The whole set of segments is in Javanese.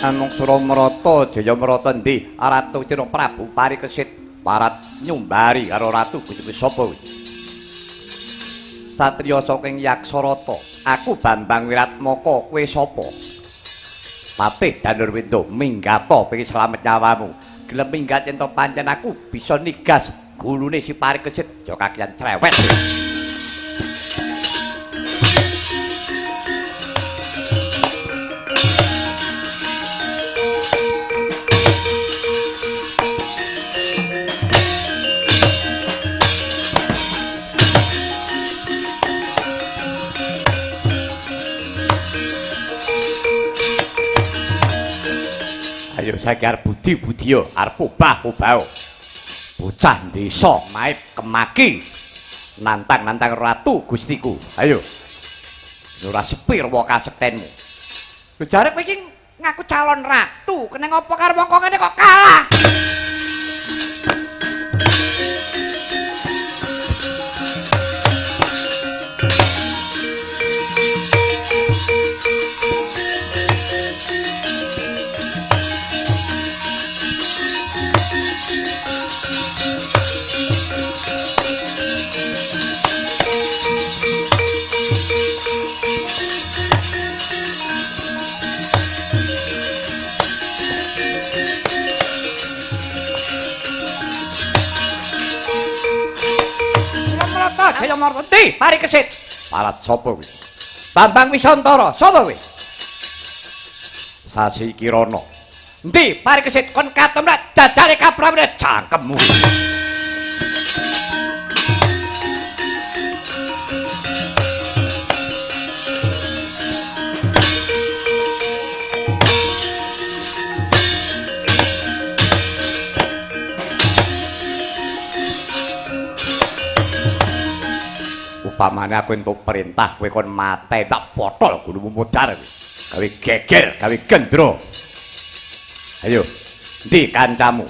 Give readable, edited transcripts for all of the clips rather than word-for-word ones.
Amung Suramrata Jaya Mrata endi? Ratu Cina Prabu Parikesit parat nyumbari karo Ratu Gusti sapa kuwi? Satriya saking Yaksarata. Aku Bambang Wiratmaka, kowe sapa? Patih Danurwenda minggata pengen slamet nyawamu. Gelem minggat yen to pancen aku bisa nigas gulune si Parikesit aja kakian cerewet. Ayo saiki arep budi-budiya, arep obah-obah. Bocah desa maib kemaki nantang-nantang ratu gustiku. Ayo. Ora sepi rewa kasektenmu. Lho jare kowe iki ngaku calon ratu, kena ngopo karo wong kok ngene kok kalah? Jaya Marta ndi? Parikesit. Parat sapa kuwi? Bambang Wisantara, sapa kuwi? Sasi Kirana. Ndi? Parikesit kon katemrak jajale kaprawe cangkemmu. Upamane aku entuk perintah kowe kon mate tak potol gulumu mudhar kowe. Gawe geger, gawe gendro. Ayo, endi kancamu?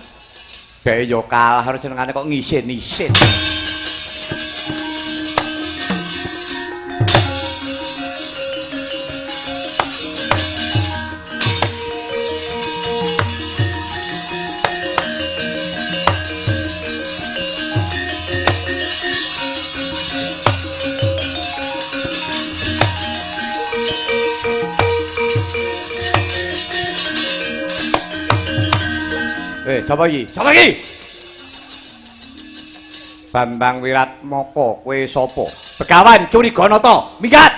Dhek yo kalah harus senengane kok ngisin-isin. Sapa iki? Sapa iki? Bambang Wiratmaka, kowe sapa? Begawan Curiganata, minggat.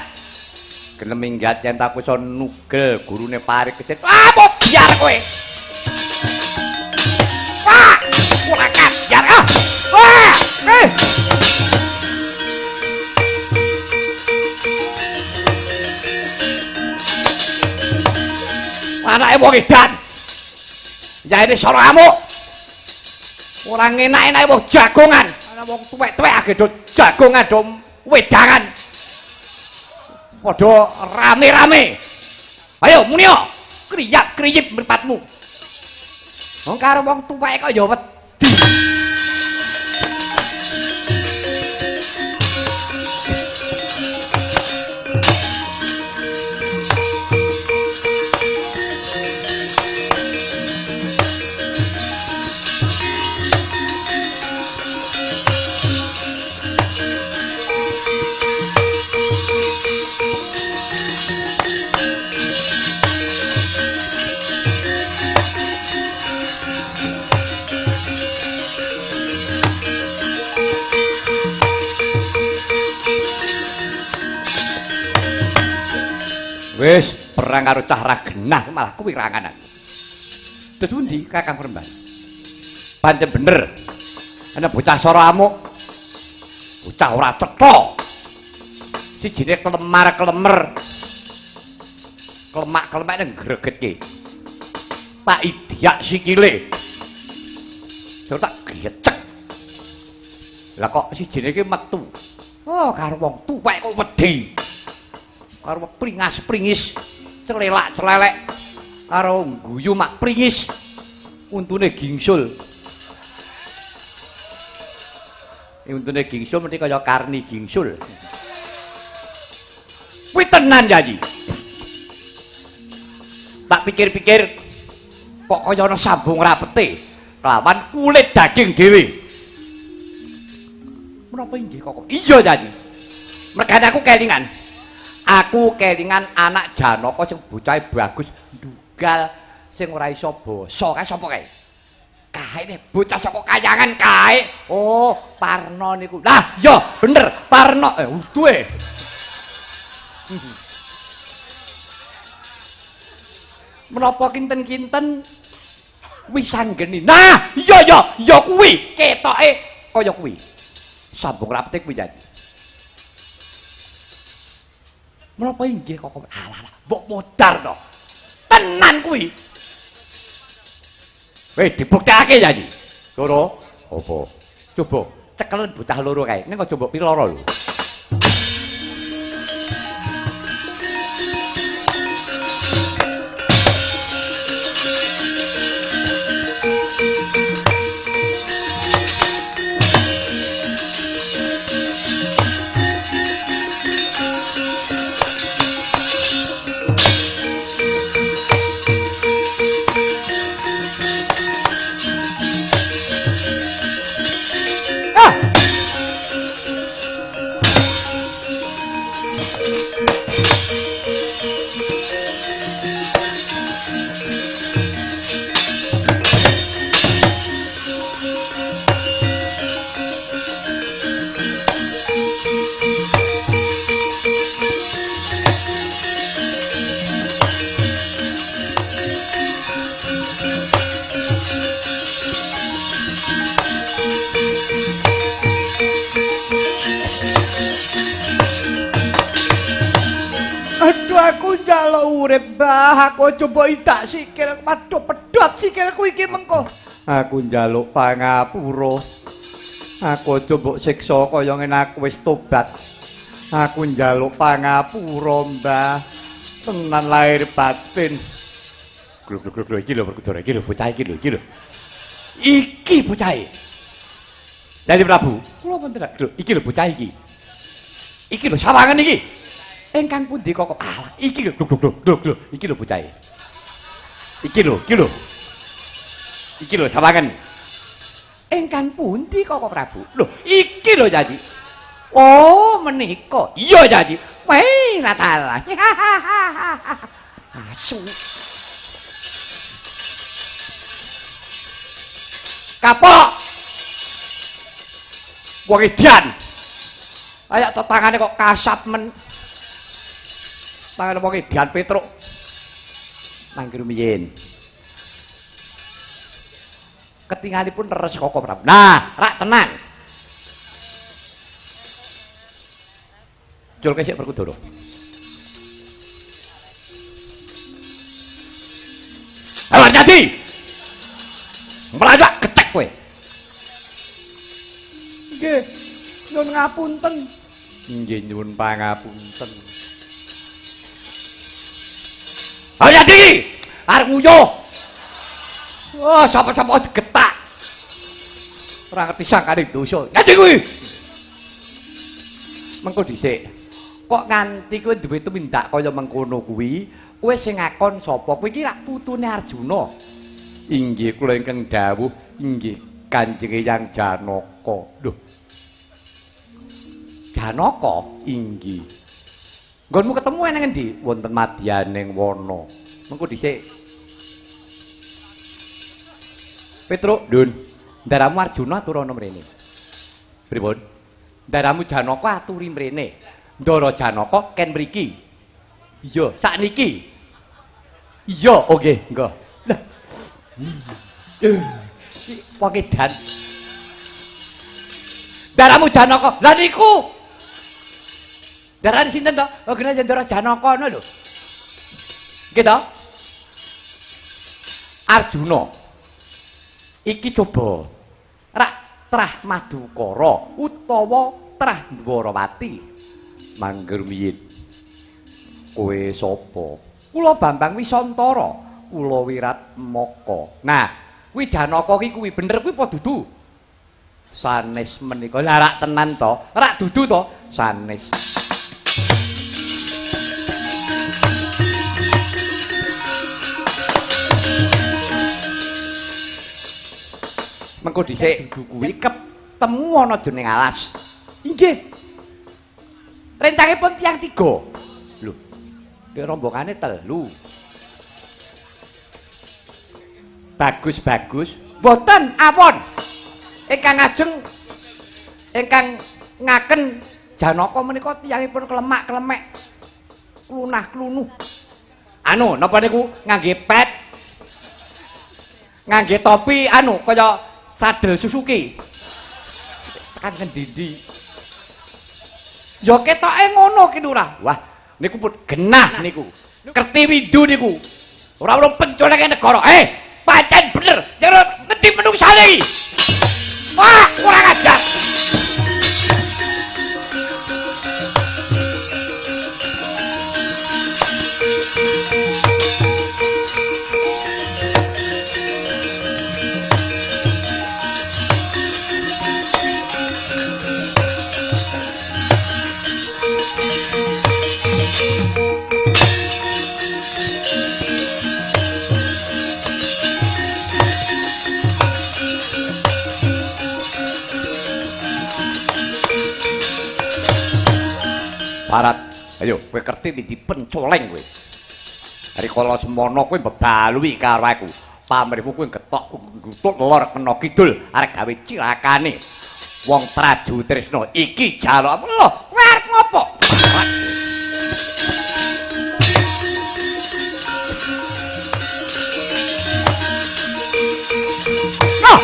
Gelem minggat yen tak iso nugel gurune Parikesit. Ah, biar kowe. Wah, ora kabyar ah. Wah, eh. Anake wong edan. Yaene sora amuk. Ora ngenak-enake wong jagongan. Ana wong tuwek-tuwek age do jagongan do wedangan. Padha rame-rame. Ayo munio, kriyak-kriyip mripatmu. Wong karo wong tuwek kok ya wedi. Wis perang karo cah ragenah malah kuwirangan. Terus pundi Kakang Premban? Pancen bener. Ana bocah sora amuk. Bocah ora cetha. Sijine klemar-klemer. Klemak-klemek nang gregetke. Tak idyak sikile. Sur tak gecek. Lah kok sijine iki metu. Oh, karo wong tuwek kok wedi. Karo pringas-pringis, celelak-celelek, karo guyu mak pringis, untune gingsul. Untune gingsul mesti kaya Karni gingsul. Kuwi tenan Yayi. Tak pikir-pikir Kok kaya ana sambung rapete kelawan kulit daging dhewe. Menapa inggih Koko? Iya, Yayi. Mergane aku kelingan. Aku kelingan anak Janaka sing bocahe bagus ndugal sing ora iso basa. Kae sapa kae? Kae ne bocah saka kayangan kae. Oh, Parno niku. Lah, iya bener, Parno. Udu e. Menapa kinten-kinten wisanggeni. Nah, iya ya, ya kuwi ketoke kaya kuwi. Sambung rapete kuwi, Yayi. Menapa inggih Koko? Alah, alah, mbok modar to. Tenan kuwi. Weh, dibuktekake, Yayi. Loro. Apa? Coba cekelen bocah loro kae. Ning aja mbok piloro lho. Aduh, aku njaluk urip, Mbah. Aku aja mbok idak sikil, waduh pedhot sikilku iki mengko. Aku njaluk pangapura. Aku aja mbok siksa kaya ngene, aku wis tobat. Aku njaluk pangapura, Mbah. Tenan lahir batin. Glo glo glo iki lho Werkudara, iki lho bocah iki lho, iki lho. Iki bocahe. Dadi Prabu, kula wonten lho, iki lho bocah iki. Iki lho sawangan iki. Ingkang pundi Koko? Alah, iki lho, lho lho lho, iki lho bocahe. Iki lho, iki lho. Iki lho sawangan. Ingkang pundi Koko Prabu? Lho, iki lho, Yayi. Oh, menika. Iya, Yayi. Weh, Natal. Asu. Kapok. Wong edan. Ayak to tangane kok kasap men. Tangan wong edan Petruk. Mangke rumiyin. Ketingalipun leres Koko Prabu. Nah, rak tenan. Culke sik Werkudara. Ayo nyadi. Mlayu getek kowe. Nggih, nyuwun ngapunten. Nggih, nyuwun pangapunten. Ayo nyadi. Arep nguyuh. Wah, sapa-sapa digetak. Ora ngerti sangkane dosa. Nyadi kuwi. Mengko dhisik. Kok nganti kowe duwe tumindak kaya mengkono kuwi, kowe sing ngakon sapa? Kowe iki rak putune Arjuna. Inggih kula ingkang dawuh, inggih Kanjeng Eyang Janaka. Lho. Janaka? Inggih. Nggonmu ketemu nang endi? Wonten madyaning wana. Mengko dhisik. Petruk, Ndun. Ndaramu Arjuna aturana mrene. Pripun? Ndaramu Janaka aturi mrene. Ndara Janaka ken mriki. Iya, sakniki. Iya, oke, nggih. Lah. Iki wong edan. Ndaramu Janaka. Lah niku. Ndarane sinten to? Oh, kena Ndara Janaka ngono lho. Nggih to? Arjuna. Iki coba rak trah Madukara utawa trah Dwarawati. Mangger rumiyin. Kowe sapa? Kula Bambang Wisantara, kula Wiratmaka. Nah, kuwi Janaka ki kuwi bener kuwi apa dudu? Sanes menika. Lah rak tenan to? Rak dudu to? Sanes. Mengko dhisik dudu kuwi ketemu ana jroning alas. Inggih. Rencangipun tiyang 3. Lho. Ki rombongane 3. Bagus-bagus. Mboten awon. Ingkang ajeng ingkang ngaken Janaka menika tiyangipun klemak-klemek. Klunah-klunuh. Anu, napa niku ngangge pet? Ngangge topi anu kaya sadel Suzuki. Tekan ngendi-endi. Ya ketoke ngono ki Lurah. Wah, niku pun genah niku. Kerti Windu niku. Ora urung penculeke negara. Pancen bener. Nyerut ngendi menungsane iki? Wah, kurang ajar. Parat, ayo kowe kerti di pencoleng kowe. Rikala semono kowe bebalui karo aku. Pamrihmu kowe getok nggutuk lor kena kidul arep gawe cilakane. Wong Traju Tresna iki jalukmu lho, kowe arep ngopo? Noh.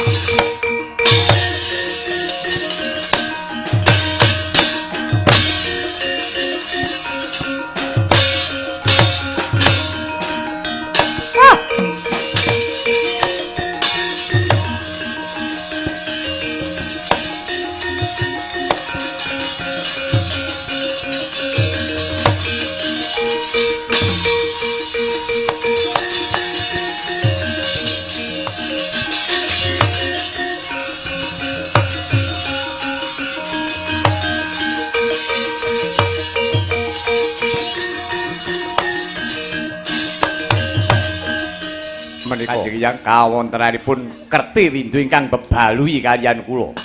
Menika Kanjeng Hyang kawontenanipun Kerti Windu ingkang bebalui kaliyan kula.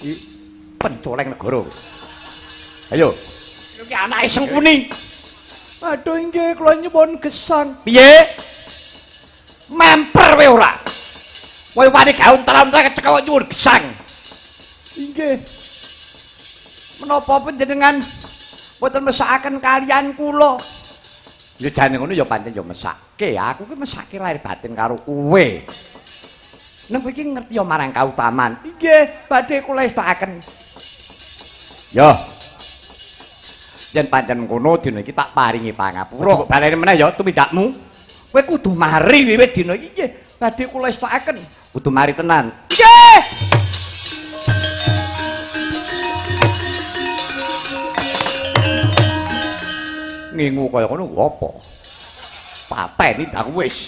Iki pencoleng negara. Ayo. Iki anake Sengkuni. Aduh inggih kula nyuwun gesang. Piye? Memper kowe ora? Kowe wani gawe untal-untal kecekok nyuwun gesang. Inggih. Menapa panjenengan mboten mesakaken kaliyan kula? Ya jane ngono ya pancen ya mesake. Aku ki mesake lahir batin karo kowe. Neng kowe iki ngerti ya marang kautaman. Inggih, badhe kula estokaken. Yo. Yen pancen ngono dina iki tak paringi pangapura. Baleni meneh ya tumindakmu. Kowe kudu mari wiwit dina iki. Nggih, badhe kula estokaken. Kudu mari tenan. Nggih. Ngingu kaya ngono apa? Pateni ndang wis.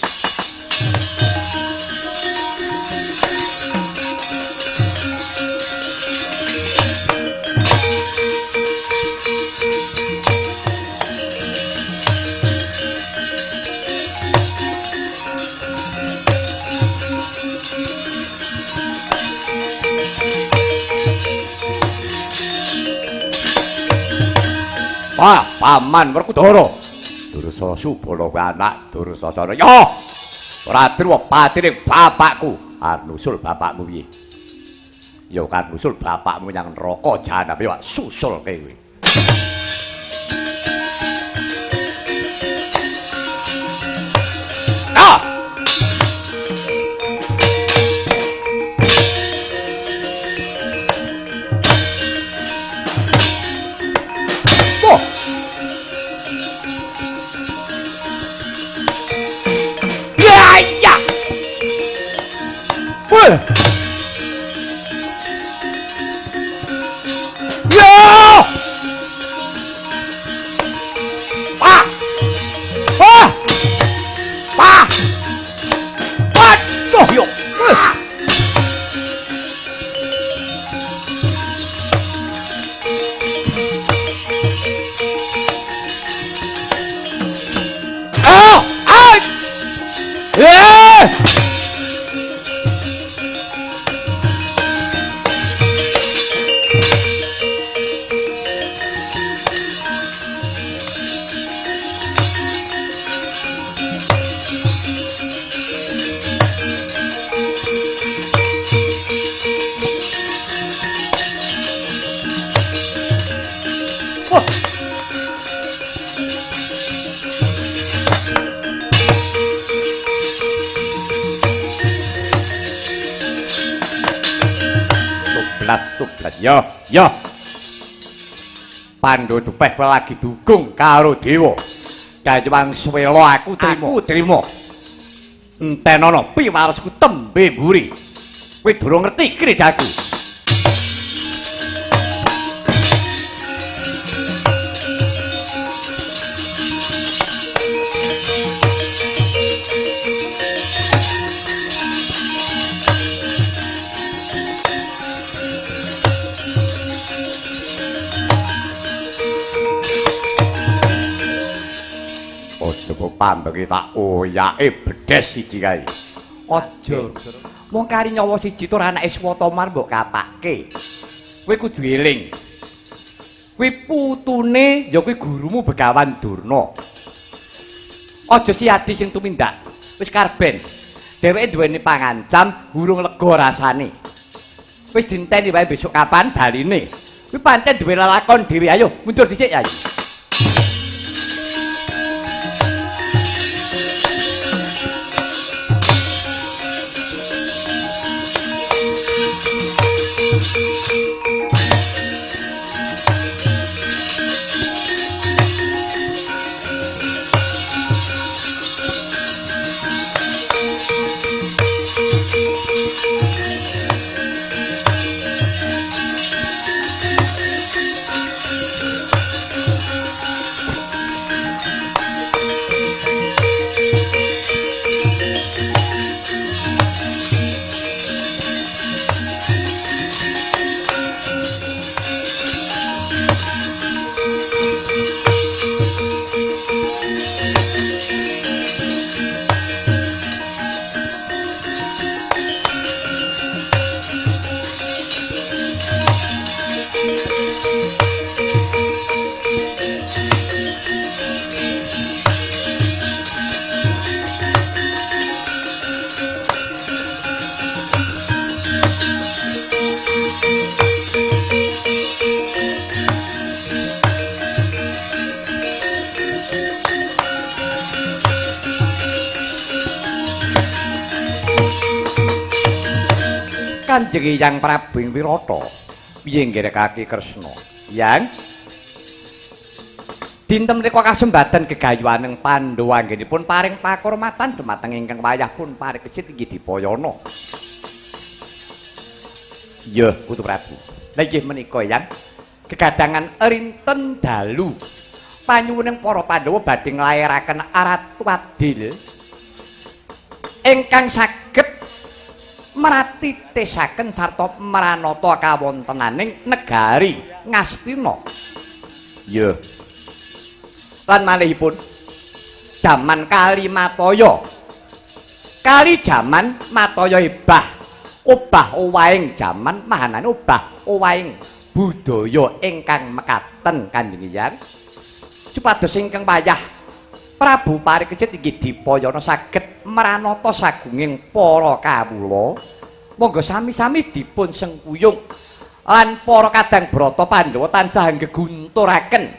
Wah, paman Werkudara. Durusana Subala kuwi anak Dursasana. Yo! Ora truwa patine bapakku. Arep nusul bapakmu piye? Ya kan nusul bapakmu nyang neraka jahanam ya susulke kowe. Ah! Oh! Ya ya. Wah. Ya. Ah. Ah. Ah. Aduh yo. Wah. Ah. Ah. Eh. Tublas tublas. Yo, yo. Pandhu dupeh kowe lagi dukung karo dewa. Danyang swela aku trimo. Aku trimo. Entenono piwaresku tembe mburi. Kowe durung ngerti kredaku. Pambeki tak oyake bedes siji kae. Aja. Wong kari nyawa siji tur anake Swatamar mbok kapake. Kowe kudu eling. Kuwi putune ya kuwi gurumu Begawan Durna. Aja siadi sing tumindak. Wis karben. Dheweke duweni pangancam urung lega rasane. Wis dinteni wae besok kapan baline. Kuwi pancen duwe lelakon dhewe. Ayo mundur dhisik ya. Kanjeng Hyang Prabu ing Wirata piye nggerekake Kresna? Yang dinten menika kasembatan gegayuhaning Pandhawa anggenipun paring pakurmatan dumateng ingkang wayah pun parikesit inggih Dipayana. Ya, Putu Prabu. Lha inggih menika Yang gegadangan rinten dalu panyuwuning para Pandhawa badhe nglairaken Ratu Adil ingkang saged meratitesaken sarta mranata kawontenaning negari Ngastina. Ya. Lan malihipun jaman Kalimataya. Kali jaman Mataya ebah, obah owahing jaman mahanane obah owahing budaya ingkang mekaten Kanjeng Hyang. Supados ingkang payah Prabu Parikesit inggih Dipayana saged mranata sagunging para kawula. Monggo sami-sami dipun sengkuyung lan para kadang brata Pandhawa tansah nggegunturaken.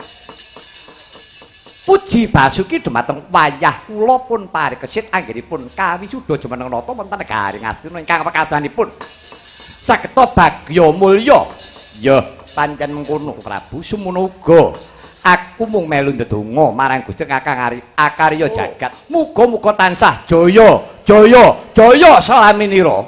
Puji basuki dumateng wayah kula pun Parikesit anggenipun kawisuda jumeneng nata wonten negari Ngastina ingkang wekasanipun sageta bagya mulya. Ya, pancen mengkono Prabu, semono uga. Aku mung melu ndedonga marang Gusti Kakang Akarya jagat. Muga-muga tansah jaya, jaya, jaya salaminira.